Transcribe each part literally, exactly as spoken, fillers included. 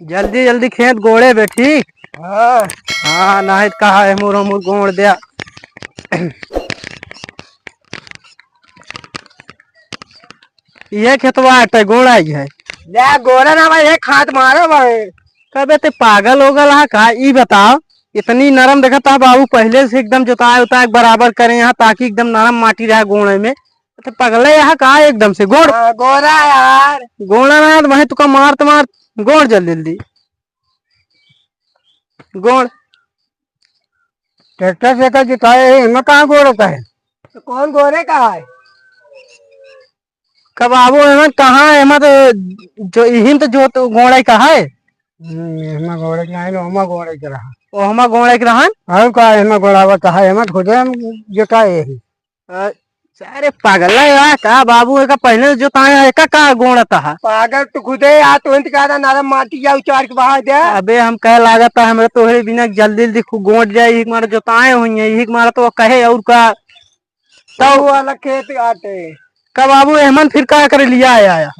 जल्दी जल्दी खेत गोड़े बे, ठीक? हाँ। हाँ, नाहीं त कहा एहमुर ओहमुर गोड़ द्या। ये खेतवा आटे गोड़ाई है। ले गोड़ा ना भाई, एक हाथ मारो भाई। कबे ते पागल हो गल हा का? ई बताओ, इतनी नरम देखत हा बाबू, पहिले से एकदम जोताए उताए के बराबर करे यहाँ, ताकि एकदम नरम माटी रहे गोड़े में। ते पगले यहाँ का एकदम से गोड़? हाँ, गोड़ा यार। गोड़ा ना, तो वहीं तुका मारत मारत गोड़ जल जल्दी। गोड़। ट्रैक्टर से का जोताए है, एमा कहाँ गोड़ होता है? तो कौन गोड़े का है? कब आबो एमन कहाँ, एमा तो जो इहिन तो जोत गोड़े का है। हम्म, एमा गोड़े का है, ओमा गोड़े का रहा। ओहमा गोड़े के रहन? और का, एमा गोड़ावा का है, एमा खुदे हम जोताए है। अ, सारे पागल है यार, का बाबू, एका पहले जोताए है, एका का गोड़ता है? पागल तो खुदे यार, तो इंत का नरम माटी या उचार के बहा दे। अबे हम कहे लागत है, हमरे तोहरे बिना जल्दी जल्दी खु-, गोड़ जाए, यही मारे जोताए हुई है, यही मारे तो कहे और का। तब तब वाला खेत आटे। कब बाबू एमन फिर का करे लिया आया, आया?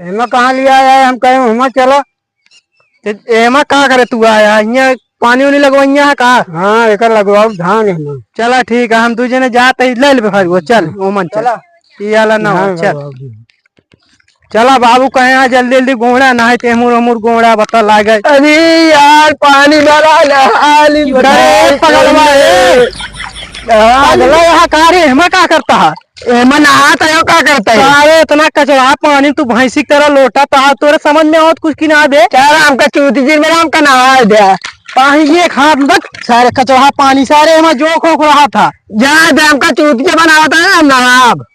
एमा कहाँ लिया आया है? हम कहे, "ओमा चला।" ते एमा का करे तू आया? हियाँ पानी उनी लगवइया है का? हाँ, एकर लगवाओ धान है ना। चला ठीक है, हम दू जने जात ही, ले लेबे फरुआ, चल, ओमन चल। चला। ई आला ना हो, धान चल। लगवाओ। चला बाबू, कहे यहाँ जल्दी जल्दी गोड़ा, नाहीं ते एहमुर ओहमुर गोड़ा बता लागे। अरे यार, पानी भरा ना, हाली अरे बताए पगलवा, कौन ए। है? हाँ। पगला यहाँ का रे, एमा का करता है? एमा नहात है, का करता है? सारे इतना कचरा पानी तू भैंसी की तरह लोटा ता, तोरे समझ में आवत कुछ की ना बे? क्या राम का चूती जी में राम का नहा दे। पानी ये खा बक, सारे कचरा पानी, सारे एमा जो खोख रहा था। जा दे, हमका चूतिया बनावत है, हम नहाब।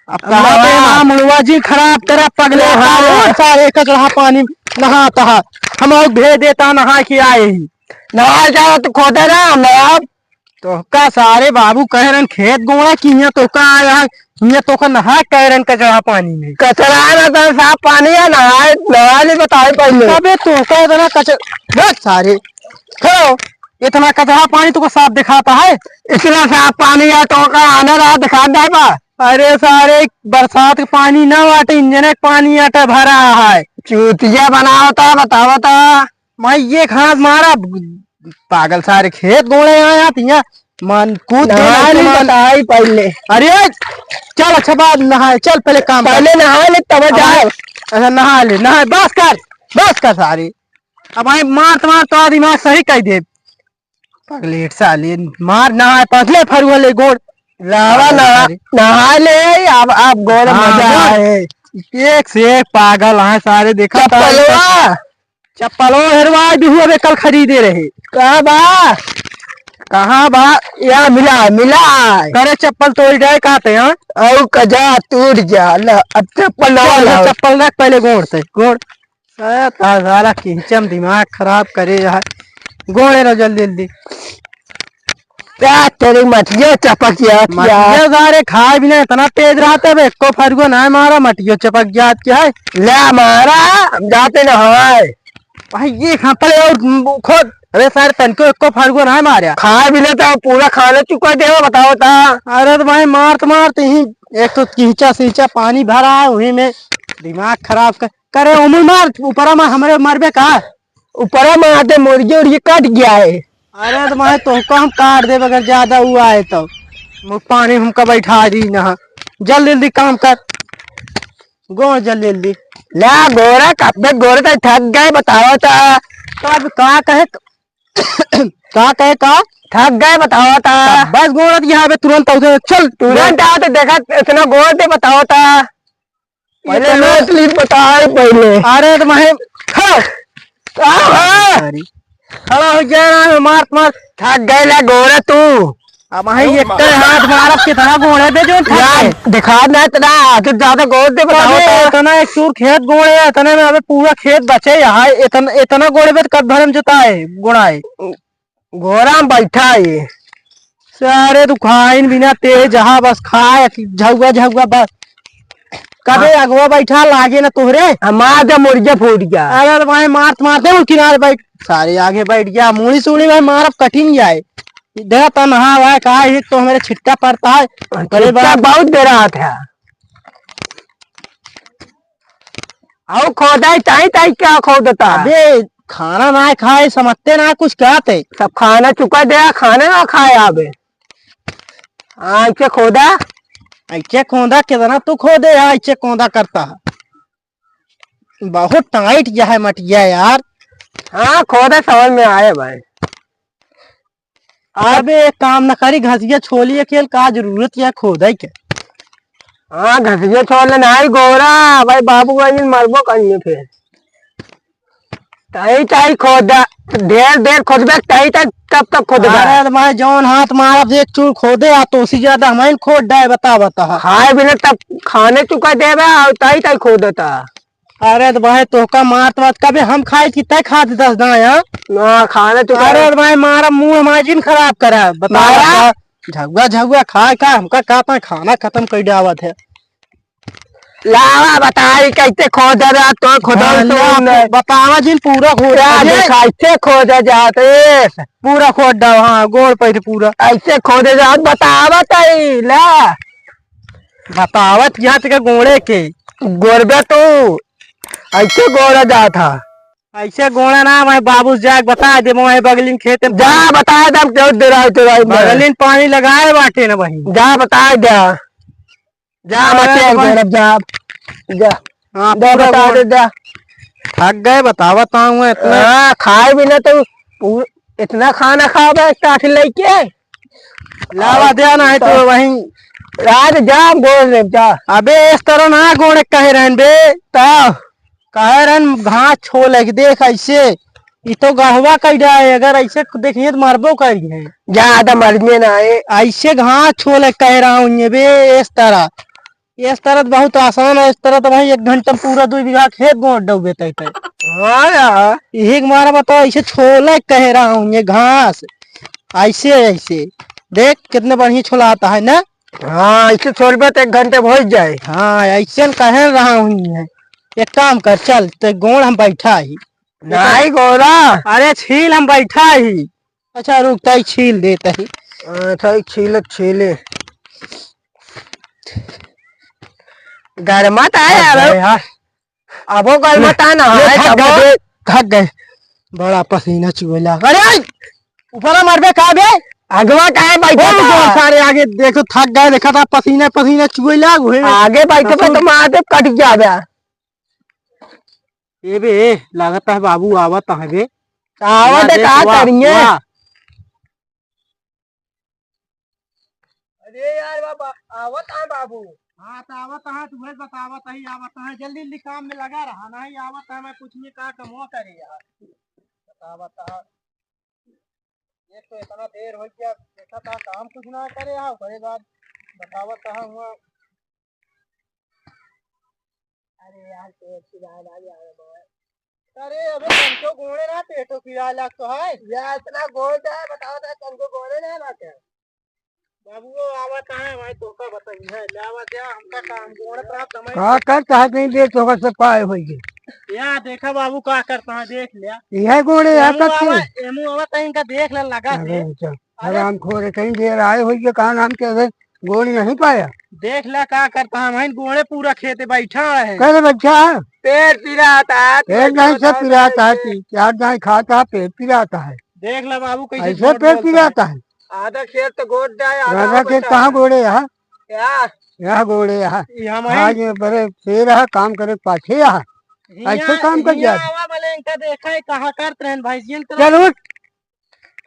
अब अब कहा बे नहाब। एमा मुड़वा जी खराब करा पगले, हाँ। सारे, सारे कचरा पानी नहाता है। हम और भेज देता नहा के आए ही। नहा जाओ तो खोदे ना, हम नहाब। तोहका सारे बाबू कह रहन खेत गोड़ा कि हियाँ तोहका आया है, हियाँ तोहका नहा कह रहन कचरा पानी में। कचरा ना तो साफ पानी है, नहाए, नहा ले बताए पहले। अबे तोहका इतना कचरा, देख सारे, खड़ो, इतना कचरा पानी तोहका साफ दिखाता है? इतना साफ पानी है तोहका आना रहा दिखा दे बा। अरे सारे बरसात के पानी ना बाटे, इंजन के पानी आटे भरा है। चूतिया बनावता, बतावता। मैं ये घास मारा, पागल सारे खेत गोड़े आया, तिया मन कूद के नहा नाचे ले मान। बताई पहले। अरे, चल, अच्छा, बाद नहाए, चल, पहले काम कर। पहले नहा ले, तब अब जाए। अच्छा, नहा ले, नहा, बस कर, बस कर सारे। अब आई मार, तुम्हार तो दिमाग सही कर दे। पगलेट साले, मार, नहा, पहले फरुआ ले गोड़। लावा, अरे, नहा, अरे। नहा ले, अब, अब गोड़ हाँ, मजा बोल। आए। एक से एक पागल है सारे, देखा चप्पलवा। चप्पलो हेरवा बिहुआ में कल खरीदे रहे। कहाँ बा? कहाँ बा? या मिला, मिला। करे चप्पल तोड़ जाए कहते हैं। औ कजा टूट जा। ल, अब चप्पल चल, लावा, ले लावा। चप्पल रख पहले गोड़ से, गोड़। ए, ता साला किंचम दिमाग खराब करे रहा। गोड़े रहो जल्दी, जल्दी। क्या तेरी मटिया चपक गया, क्या? मटिया सारे खाए बिना इतना तेज रहता है, एको फरुआ ना मारा, मटियो चपक जात क्या है? ले मारा, हम जाते ना हवाए। भाई, ये कहाँ पड़े और खोद। अरे सारे तनको एको फरुआ ना मारा। खाए बिना तो पूरा खाना चुका दे, बताओ ता। अरे तो भाई, मारत मारत ही एक तो कीचा सीचा पानी भरा है, वही में दिमाग खराब कर। करे उमुल मार, ऊपरा में हमरे मरबे का? ऊपरा में आते मुर्गी उर्गी कट गया है। अरे तो मैं तोहका हम काट देब अगर ज्यादा हुआ है तो। मु-, पानी हमका बैठा दी ना। जल्दी जल्दी काम कर। गोड़ जल्दी जल्दी। ला गोरा, कब तक गोरे तक थक गए बताओ ता। तो अब का कहे, का कहे का? थक गए बताओ ता। बस गोड़ यहाँ पे तुरंत उधर चल। तुरंत आओ तो देखा इतना गोड़ दे बताओ ता। पहले इतना लोट ली बताए पहले। अरे तो मैं खड़ा। आ, आ। अरे। खड़ा हो गया ना, मार, मार। थक गए ना गोरे तू। अब भाई एक के हाथ मारब कितना गोड़े बे जो थक यार, गए। दिखा ना इतना, तू ज्यादा गोड़ दे बताओ अबे तो। इतना एक चूर खेत गोड़े है, इतने में अबे पूरा खेत बचे यहाँ, इतना, इतना गोड़े बे तो कब भरम जुता है, गोड़ा है। घोड़ा में बैठा है। सारे तू खाइन बिना तेज, जहाँ बस खाए, झौआ, झौआ बस। कबे हाँ। अगवा बैठा लागे ना तोहरे। हमार तो मुर्जा फूट गया। अरे तो भाई मारत मारते वो किनारे बैठ, सारे आगे बैठ गया, मूड़ी सूड़ी में मारब कठिन जाए। देखा तो नहा हुआ है, कहा एक तो हमारे छिट्टा पड़ता है। अरे छिट्टा बड़ा बहुत बेरा आता है। अउ खोदे, ताई, ताई का खोदता? अबे, खाना ना खाए, समझते ना कुछ क्या ते? सब खाना चुका दे, खाना ना खाए अबे। हाँ, ऐसे खोदा। ऐसे खोदा, कितना तू खोदे यार, ऐसे खोदा करता है। बहुत टाइट यह है मटिया यार। हाँ, खोदा समझ में आए भाई। अबे एक काम न करी, घसिया छोली अकेल का जरूरत है खोदे के? हाँ, घसिया छोले नाहीं गोरा, भाई बाबू भाई मरबो करिए फिर। तई तई खोदा, ढेर देर खोदबे, तई तई तब तक खोदबे। अरे भाई जौन हाथ मारब एक चूर खोदे, आ तो उसी ज्यादा हमारे खोद डाए, बता बता। खाए बिना तब खाने चुका देबे, और तई तई खोदता। अरे तो भाई तोहका मारत बात कबे हम खाए कि तय खा देतस दाया? ना, खाने तो अरे तो भाई मारा मुंह हमारा जिन खराब करा। बता, मारा? बता। झगुआ, झगुआ खाए का हमका का पा खाना खत्म कर डावत है। लावा बताई कैसे खोदा जा तो खोदा हाँ, तो ला, न। बतावा जिन पूरा खोद या दे। देखा, ऐसे खोदा जात है। पूरा खोद डाव, हाँ, गोड़ पे पूरा। ऐसे खोदे जात बतावा तई, ला। बतावत यहाँ तक गोड़े के। गोरबे तू, ऐसे गोड़ा जात हा। ऐसे गोड़ा ना, मैं बाबू से जाके बता दे, मैं बगलिन खेत में जा, पानी बता दे, हम क्यों डराए, डराए में। बगलिन पानी लगाए बाटे ना वहीं। जा, बता दे। जा, अरे मत भाई। गोरब जा। जा। हाँ, जा, पूरा बता गोड़। दे, जा। थक गए, बतावत हूँ इतना। हाँ, खाए बिना तो पूर-, इतना खाना खाबे, काट लेके। लावा और दे, नहीं तो तो वहीं। रात जा, गोड़ ले जा। अबे, इस तरह ना गोड़ कहे रहन बे। ता। कहे रहन घास छोल है कि देख ऐसे, ई तो गढ़वा कह रहा है, अगर ऐसे देखिए तो मरबो करिए। ज्यादा मर में ना आए। ऐसे घास छोल है कह रहा हूँ ये बे, इस तरह, इस तरह तो बहुत आसान है, इस तरह तो भाई एक घंटा में पूरा दो बीघा खेत गोड़ डूबे तय तय। हाँ यार। यही के मारा बताओ, ऐसे छोले कह रहा हूँ ये घास, ऐसे ऐसे देख कितने बढ़िया छोलाता है ना। हाँ, ऐसे छोलबे तो एक घंटे में हो ही जाए। हाँ, ऐसे न कह रहा हूँ ये। एक काम कर, चल, ते गोड़ हम बैठा ही। नहीं गोरा। अरे छील, हम बैठा ही। अच्छा रुक, ताई छील देता ही। अच्छा, एक छील, छीले। गरमा तो है थक यार। गए यार। अबो गरमा ले, ता ना ले, है, थक तबो। गए, थक गए। बड़ा पसीना चुएला। अरे, ऊपर मरबे का बे? अगवा काहे बैठा ओ, था? सारे आगे देख तो थक गए, देखा था पसीना, पसीना चुएला, वही में। आगे बैठे पे तो मार दे, कट जाबे। ए बे, लागत है बाबू आवत है बे। आवत वाह, है, देख, का वाह, करिए? वाह। अरे यार बाबा, आवत है बाबू। हाँ, तो आवत है, तू है बतावत है, आवत है, जल्दी जल्दी काम में लगा रहा, नहीं आवत है, मैं कुछ नहीं का कमवा करे यार। बतावत है। एक तो इतना देर हो गया, देखा था काम कुछ ना करे, हाँ, ओकरे बाद बतावत है हुआ। अरे यार, पेट पिराए लाग यार हमार। अरे अबे, तनको गोड़े ना पेटो पिराए लाग तो है। यार, इतना गोड़ है, बताओ तो, तनको गोड़े ना लाग। बाबू, वो आवत है, भाई, तोका बताई है, ले आवत है, हमका काम गोड़ पर आप समय का करता है, कहीं देर तोका सब पाए होइए। या देखा बाबू, का करता है, देख लिया। यह गोड़े है, एमू कब के? आवा, एमू आवत है, इनका देख ले, लगा अरे, दे। अच्छा। अरे। हरामखोर है, कहीं देर आए होइए, कहा नाम के अबे गोड़ नहीं पाया। देख ला का करता है, वहीं गोड़े पूरा खेते बैठा है। करे बैठा है? पेट पिराता है, पेट नहीं से पिराता है, पेट। चार दाई खाता है, पेट पिराता है। देख ला बाबू, कैसे ऐसे झूठ पेट बोलता है। पिराता है? आधा खेत तो गोड़ जाए, आधा राजा खेत बचा कहाँ है। गोड़े यहाँ? क्या? यहाँ गोड़े यहाँ। ये हम आज हैं। ये बड़े शेर है, काम करे पाछे यहाँ। हियाँ, ऐसे काम कर हियाँ जाए। आवा भले, इनका देखा है, कहाँ करत रहन भैंसियन के चल उठ।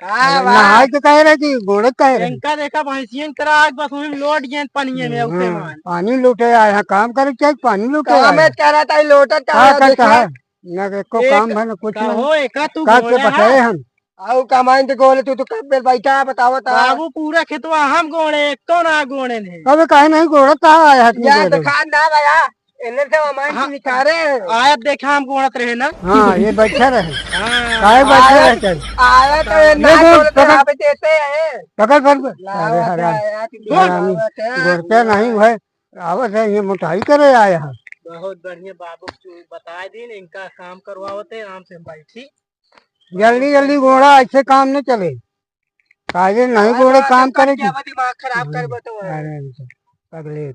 का अरे बा? नहाए के कहे रहे कि गोड़े कहे रहे? इनका देखा भैंसियन के राख, बस वहीं लोट गए पनिये में, उसे हाँ, मान। पानी लूटे आए हैं, काम करे चाहिए, पानी लूटे काम आए में हैं। कह रहा था, ये लोटत का का है, करता देखा? है? ना एको एक काम है, ना कुछ कहो, नहीं। एका तू का के गोड़ा बताए है? हम? आऊ कमाइन तो गोड़े, तू तो कब बेर बैठा है, बताओ तो। बाबू, पूरा खेतवा हम गोड़े, एको ना गोड़े ने। अबे काहे नहीं गोड़े, कहाँ आया है तू यार, गोड़े? तो खान ना भैया, इन्हें से हमारे हाँ। निकारे हैं। आयत देखा हम गोड़त रहे ना। हाँ, ये बैठा रहे। हाँ। काहे बैठा आयत, रहते हैं? आयत तो ये ये ना गोड़ गोड़ते पकड़, यहाँ पे देते हैं। पकड़, पकड़, पकड़। लावा अरे हराम, क्या यार, कितनी हरामी, लावत है। गोड़ते नहीं हुए, आवत है, ये मोटाई करे आया है। बहुत बढ़िया बाबू, तू बता दीन, इनका काम करवावत है, आराम से हम बैठी। जल्दी जल्दी गोड़ा, ऐसे काम नहीं चले। काजे नहीं अरे गोड़े बाबा, काम जब करे तक की। क्या दिमाग खराब कर हम्म, बतो है। अरे, पगले।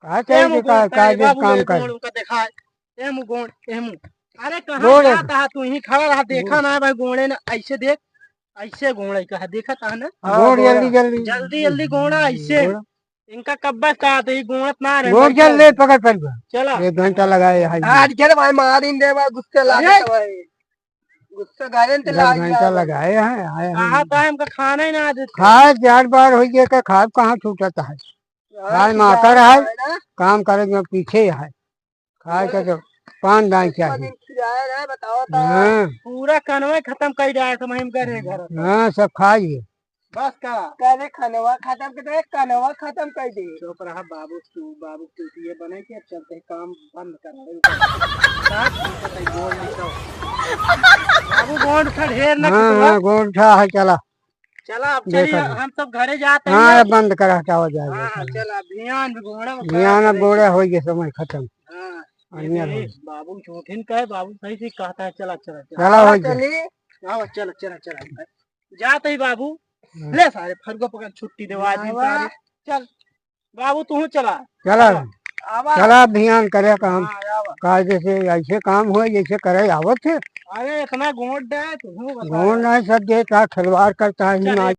का ए, चाहिए, वो का, बोलता का है, जे बाबू, काम ये कर। कौन उनका देखा है? ए मुँह गोड़, ए मुँह। अरे कहाँ गोड़। जाता है तू? यहीं खड़ा रहा, देखा ना भाई, गोड़े ना, ऐसे देख, ऐसे गोड़े कहा, देखा था ना? हाँ, गोड़ गोड़। जल्दी, जल्दी। जल्दी, जल्दी गोड़ा, ऐसे। गोड़। इनका कब्बस कहा तो ये गोड़त ना रहे गोड़ भाई, चल चल। ले, पकड़, पकड़। चला। एक घंटा लगाए है। आज के भाई मारिन दे भाई, गुस्से लागे अरे। तो भाई। गुस्से गायन ते दस लाग घंटा गया। लगाए हैं, आए हैं। कहा था हमका खाना ही ना देते। खाए चार बार हो गया, का खाब कहाँ छूटता है? हाँ, खाए तो मातर क्या है, है ना? काम करे में पीछे है। खाए के तो पान दाई कितना चाहिए। दिन खिलाया रहे, बताओ तो। हाँ। पूरा कनवा खत्म कर जाए तो हम करे घर। हाँ, सब खाइए। बस का? करे खनवा खत्म के तो कनवा खत्म कर दे। चुप रहा बाबू, तू बाबू चूतिया बने के चलते काम बंद करा। बात नहीं पता, बोल नहीं तो। बाबू गोड़ उठा, ढेर ना हाँ, कुटवा। हाँ, गोड़ उठा है, चला। चला, अब देखा चलिए, जाए। हम सब घरे जाते हाँ, हैं। अब बंद करा, हटावा जाए, हाँ, चला। चला, ध्यान भी घोड़ा में ध्यान खड़ा अब करे। गोड़ा हो गया, समय खत्म। हाँ, बढ़िया ये हो देख, गया। बाबू झूठिन का है, बाबू सही से कहता है, चला, चला, चला। चला, चला, हो गया। चली। हाँ, चला, चला, चला। जाते ही बाबू, हाँ। ले सारे, फरुआ पकड़, छुट्टी देवा दी बाबा। सारे। चल, बाबू, तू चला। चला। आवा। चला, ध्यान करे काम। हाँ, आवा। कायदे से ऐसे काम हो, जैसे करे आवत है। अरे, इतना गोंड है, तू बताओ। गोंड नहीं, सब देता, खिलवाड़ करता है, चल, हिमाचल।